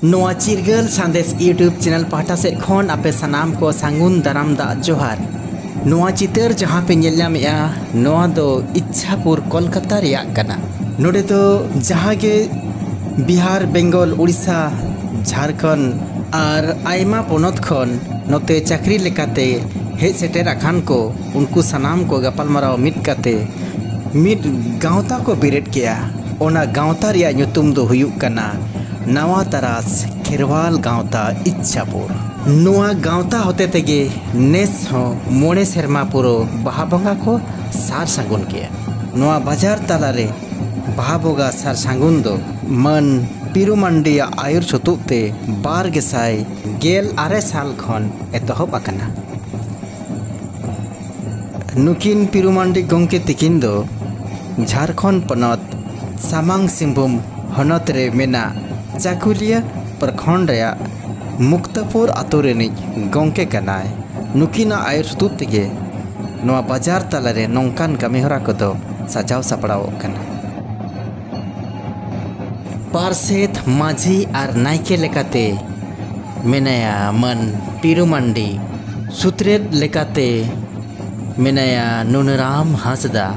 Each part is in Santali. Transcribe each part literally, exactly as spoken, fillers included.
ᱱᱚᱣᱟ ᱪᱤᱨᱜᱟᱹᱞ ᱥᱟᱸᱫᱮᱥ YouTube ᱪᱮᱱᱮᱞ ᱯᱟᱦᱴᱟ ᱥᱮᱫ ᱠᱷᱚᱱ ᱟᱯᱮ ᱥᱟᱱᱟᱢ ᱠᱚ ᱥᱟᱹᱜᱩᱱ ᱫᱟᱨᱟᱢ ᱫᱟᱜ ᱡᱚᱦᱟᱨ᱾ ᱱᱚᱣᱟ ᱪᱤᱛᱟᱹᱨ ᱡᱟᱦᱟᱸ ᱯᱮ ᱧᱮᱞ ᱧᱟᱢᱮᱜᱼᱟ, ᱱᱚᱣᱟ ᱫᱚ ᱤᱪᱪᱷᱟᱯᱩᱨ, ᱠᱳᱞᱠᱟᱛᱟ ᱨᱮᱭᱟᱜ ᱠᱟᱱᱟ᱾ ᱱᱚᱰᱮ ᱫᱚ ᱡᱟᱦᱟᱸ ᱜᱮ ᱵᱤᱦᱟᱨ, ᱵᱮᱝᱜᱚᱞ, ᱩᱲᱤᱥᱥᱟ, ᱡᱷᱟᱲᱠᱷᱚᱸᱰ ᱟᱨ ᱟᱭᱢᱟ ᱯᱚᱱᱚᱛ ᱠᱷᱚᱱ ᱱᱚᱛᱮ ᱪᱟᱹᱠᱨᱤ ᱞᱮᱠᱟᱛᱮ ᱦᱮᱡ ᱥᱮᱴᱮᱨ ᱟᱠᱟᱱ ᱠᱚ, ᱩᱱᱠᱩ ᱥᱟᱱᱟᱢ ᱠᱚ ᱜᱟᱯᱟᱞᱢᱟᱨᱟᱣ ᱢᱤᱫ ᱠᱟᱛᱮ ᱢᱤᱫ ᱜᱟᱶᱛᱟ ᱠᱚ ᱵᱮᱨᱮᱫ ᱠᱮᱜᱼᱟ᱾ ᱚᱱᱟ ᱜᱟᱶᱛᱟ ᱨᱮᱭᱟᱜ ᱧᱩᱛᱩᱢ ᱫᱚ ᱦᱩᱭᱩᱜ ᱠᱟᱱᱟ ᱱᱟᱣᱟ ᱛᱟᱨᱟᱥ ᱠᱷᱮᱨᱣᱟᱞ ᱜᱟᱶᱛᱟ ᱤᱪᱪᱷᱟᱯᱩᱨ᱾ ᱱᱚᱣᱟ ᱜᱟᱶᱛᱟ ᱦᱚᱛᱮ ᱛᱮᱜᱮ ᱱᱮᱥ ᱦᱚᱸ ᱢᱚᱬᱮ ᱥᱮᱨᱢᱟ ᱯᱩᱨᱟᱹ ᱵᱟᱦᱟ ᱵᱚᱸᱜᱟ ᱠᱚ ᱥᱟᱨ ᱥᱟᱹᱜᱩᱱ ᱠᱮᱜᱼᱟ᱾ ᱱᱚᱣᱟ ᱵᱟᱡᱟᱨ ᱛᱟᱞᱟᱨᱮ ᱵᱟᱦᱟ ᱵᱚᱸᱜᱟ ᱥᱟᱨ ᱥᱟᱹᱜᱩᱱ ᱫᱚ ᱢᱟᱹᱱ ᱯᱤᱨᱩ ᱢᱟᱱᱰᱤᱭᱟᱜ ᱟᱹᱭᱩᱨ ᱥᱩᱛᱩᱜ ᱛᱮ ᱵᱟᱨ ᱜᱮᱥᱟᱭ ᱜᱮᱞ ᱟᱨᱮ ᱥᱟᱞ ᱠᱷᱚᱱ ᱮᱛᱚᱦᱚᱵ ᱟᱠᱟᱱᱟ᱾ ᱱᱩᱠᱤᱱ ᱯᱤᱨᱩ ᱢᱟᱱᱰᱤ ᱜᱚᱢᱠᱮ ᱛᱤᱠᱤᱱ ᱫᱚ ᱡᱷᱟᱲᱠᱷᱚᱸᱰ ᱯᱚᱱᱚᱛ ᱥᱟᱢᱟᱝ ᱥᱤᱝᱵᱷᱩᱢ ᱦᱚᱱᱚᱛ ᱨᱮ ᱢᱮᱱᱟᱜ ᱪᱟᱠᱩᱞᱤᱭᱟᱹ ᱯᱨᱚᱠᱷᱚᱸᱰ ᱨᱮᱭᱟᱜ ᱢᱩᱠᱛᱟᱯᱩᱨ ᱟᱛᱳ ᱨᱤᱱᱤᱡ ᱜᱚᱢᱠᱮ ᱠᱟᱱᱟᱭ᱾ ᱱᱩᱠᱤᱱᱟᱜ ᱟᱹᱭᱩᱨ ᱥᱩᱛᱩᱜ ᱛᱮᱜᱮ ᱱᱚᱣᱟ ᱵᱟᱡᱟᱨ ᱛᱟᱞᱟᱨᱮ ᱱᱚᱝᱠᱟᱱ ᱠᱟᱹᱢᱤᱦᱚᱨᱟ ᱠᱚᱫᱚ ᱥᱟᱡᱟᱣ ᱥᱟᱯᱲᱟᱣᱚᱜ ᱠᱟᱱᱟ᱾ ᱯᱟᱨᱥᱮᱛ, ᱢᱟᱹᱡᱷᱤ ᱟᱨ ᱱᱟᱭᱠᱮ ᱞᱮᱠᱟᱛᱮ ᱢᱮᱱᱟᱭᱟ ᱢᱟᱹᱱ ᱯᱤᱨᱩ ᱢᱟᱱᱰᱤ᱾ ᱥᱩᱛᱨᱮᱛ ᱞᱮᱠᱟᱛᱮ ᱢᱮᱱᱟᱭᱟ ᱱᱩᱱᱟᱨᱟᱢ ᱦᱟᱸᱥᱫᱟ᱾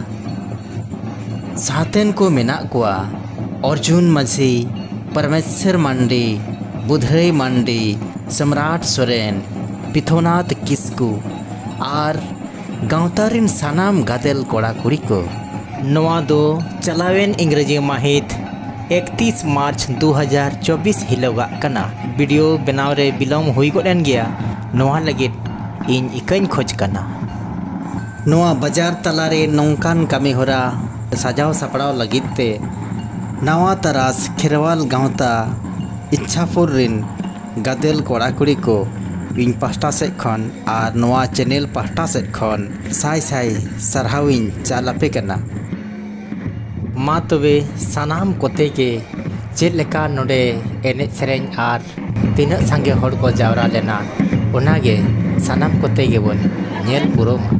ᱥᱟᱶᱛᱮᱱ ᱠᱚ ᱢᱮᱱᱟᱜ ᱠᱚᱣᱟ ᱚᱨᱡᱩᱱ ᱢᱟᱹᱡᱷᱤ, ᱯᱚᱨᱢᱮᱥᱥᱚᱨ ᱢᱟᱱᱰᱤ, ᱵᱩᱫᱷᱟᱹᱭ ᱢᱟᱱᱰᱤ, ᱥᱚᱢᱨᱟᱴ ᱥᱚᱨᱮᱱ, ᱵᱤᱛᱷᱚᱱᱟᱛᱷ ᱠᱤᱥᱠᱩ ᱟᱨ ᱜᱟᱶᱛᱟ ᱨᱤᱱ ᱥᱟᱱᱟᱢ ᱜᱟᱫᱮᱞ ᱠᱚᱲᱟ ᱠᱩᱲᱤ ᱠᱚ᱾ ᱱᱚᱣᱟ ᱫᱚ ᱪᱟᱞᱟᱣᱮᱱ ᱤᱝᱨᱮᱡᱤ ᱢᱟᱹᱦᱤᱛ ᱮᱠᱛᱤᱥ ᱢᱟᱨᱪ ᱫᱩ ᱦᱟᱡᱟᱨ ᱪᱚᱵᱵᱤᱥ ᱦᱤᱞᱳᱜᱟᱜ ᱠᱟᱱᱟ᱾ ᱵᱷᱤᱰᱤᱭᱳ ᱵᱮᱱᱟᱣ ᱨᱮ ᱵᱤᱞᱚᱢ ᱦᱩᱭ ᱜᱚᱫ ᱮᱱ ᱜᱮᱭᱟ, ᱱᱚᱣᱟ ᱞᱟᱹᱜᱤᱫ ᱤᱧ ᱤᱠᱟᱹᱧ ᱠᱷᱚᱡᱽ ᱠᱟᱱᱟ᱾ ᱱᱚᱣᱟ ᱵᱟᱡᱟᱨ ᱛᱟᱞᱟᱨᱮ ᱱᱚᱝᱠᱟᱱ ᱠᱟᱹᱢᱤ ᱦᱚᱨᱟ ᱥᱟᱡᱟᱣ ᱥᱟᱯᱲᱟᱣ ᱞᱟᱹᱜᱤᱫ ᱛᱮ ᱱᱟᱣᱟ ᱛᱟᱨᱟᱥ ᱠᱷᱮᱨᱣᱟᱞ ᱜᱟᱶᱛᱟ ᱤᱪᱪᱷᱟᱯᱩᱨ ᱨᱤᱱ ᱜᱟᱫᱮᱞ ᱠᱚᱲᱟ ᱠᱩᱲᱤ ᱠᱚ ᱤᱧ ᱯᱟᱦᱴᱟ ᱥᱮᱫ ᱠᱷᱚᱱ ᱟᱨ ᱱᱚᱣᱟ ᱪᱮᱱᱮᱞ ᱯᱟᱦᱴᱟ ᱥᱮᱫ ᱠᱷᱚᱱ ᱥᱟᱭ ᱥᱟᱭ ᱥᱟᱨᱦᱟᱣ ᱤᱧ ᱪᱟᱞ ᱟᱯᱮ ᱠᱟᱱᱟ᱾ ᱢᱟ ᱛᱚᱵᱮ ᱥᱟᱱᱟᱢ ᱠᱚᱛᱮ ᱜᱮ ᱪᱮᱫ ᱞᱮᱠᱟ ᱱᱚᱰᱮ ᱮᱱᱮᱡ ᱥᱮᱨᱮᱧ ᱟᱨ ᱛᱤᱱᱟᱹᱜ ᱥᱟᱸᱜᱮ ᱦᱚᱲ ᱠᱚ ᱡᱟᱣᱨᱟ ᱞᱮᱱᱟ, ᱚᱱᱟᱜᱮ ᱥᱟᱱᱟᱢ ᱠᱚᱛᱮ ᱜᱮᱵᱚᱱ ᱧᱮᱞ ᱯᱩᱨᱟᱹᱣ ᱢᱟ᱾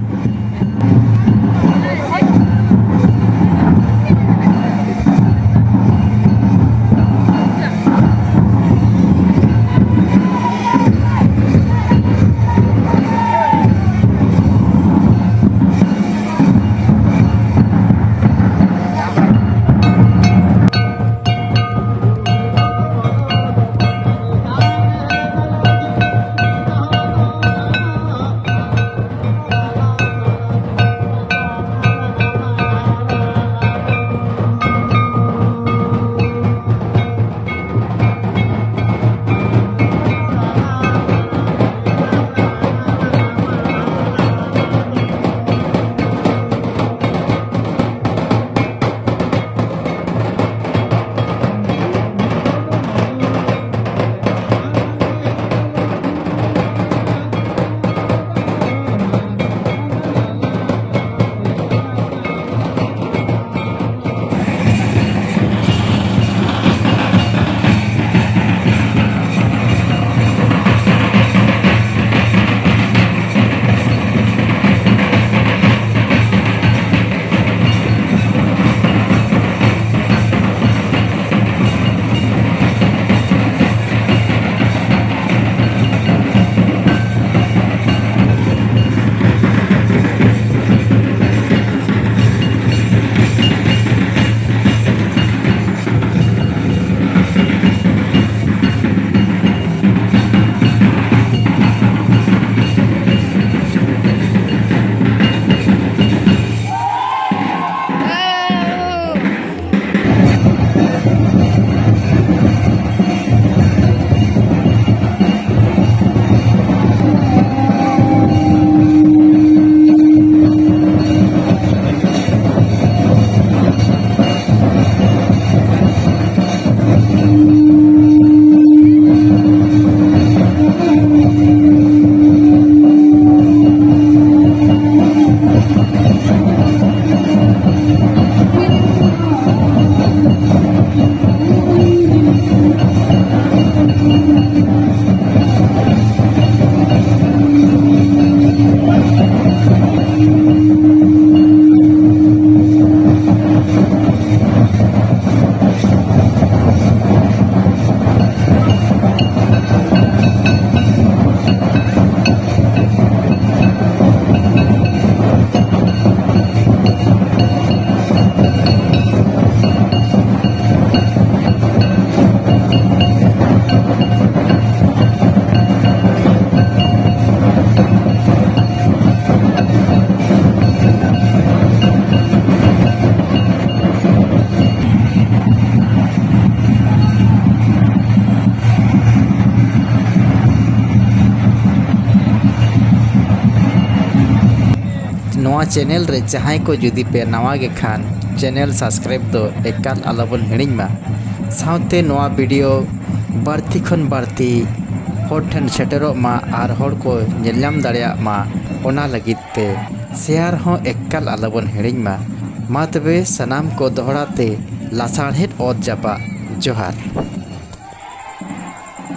ᱱᱚᱣᱟ ᱪᱮᱱᱮᱞ ᱨᱮ ᱡᱟᱦᱟᱸᱭ ᱠᱚ ᱡᱩᱫᱤ ᱯᱮ ᱱᱟᱣᱟ ᱜᱮ ᱠᱷᱟᱱ, ᱪᱮᱱᱮᱞ ᱥᱟᱵᱥᱠᱨᱟᱭᱤᱵ ᱫᱚ ᱮᱠᱟᱞ ᱟᱞᱚᱵᱚᱱ ᱦᱤᱲᱤᱧ ᱢᱟ᱾ ᱥᱟᱶᱛᱮ ᱱᱚᱣᱟ ᱵᱷᱤᱰᱤᱭᱳ ᱵᱟᱹᱲᱛᱤ ᱠᱷᱚᱱ ᱵᱟᱹᱲᱛᱤ ᱦᱚᱲ ᱴᱷᱮᱱ ᱥᱮᱴᱮᱨᱚᱜ ᱢᱟ ᱟᱨ ᱦᱚᱲ ᱠᱚ ᱧᱮᱞ ᱧᱟᱢ ᱫᱟᱲᱮᱭᱟᱜ ᱢᱟ, ᱚᱱᱟ ᱞᱟᱹᱜᱤᱫ ᱛᱮ ᱥᱮᱭᱟᱨ ᱦᱚᱸ ᱮᱠᱟᱞ ᱟᱞᱚᱵᱚᱱ ᱦᱤᱲᱤᱧ ᱢᱟ᱾ ᱢᱟ ᱛᱚᱵᱮ ᱥᱟᱱᱟᱢ ᱠᱚ ᱫᱚᱦᱲᱟ ᱛᱮ ᱞᱟᱥᱟᱲᱦᱮᱫ ᱚᱛ ᱡᱟᱯᱟᱜ ᱡᱚᱦᱟᱨ᱾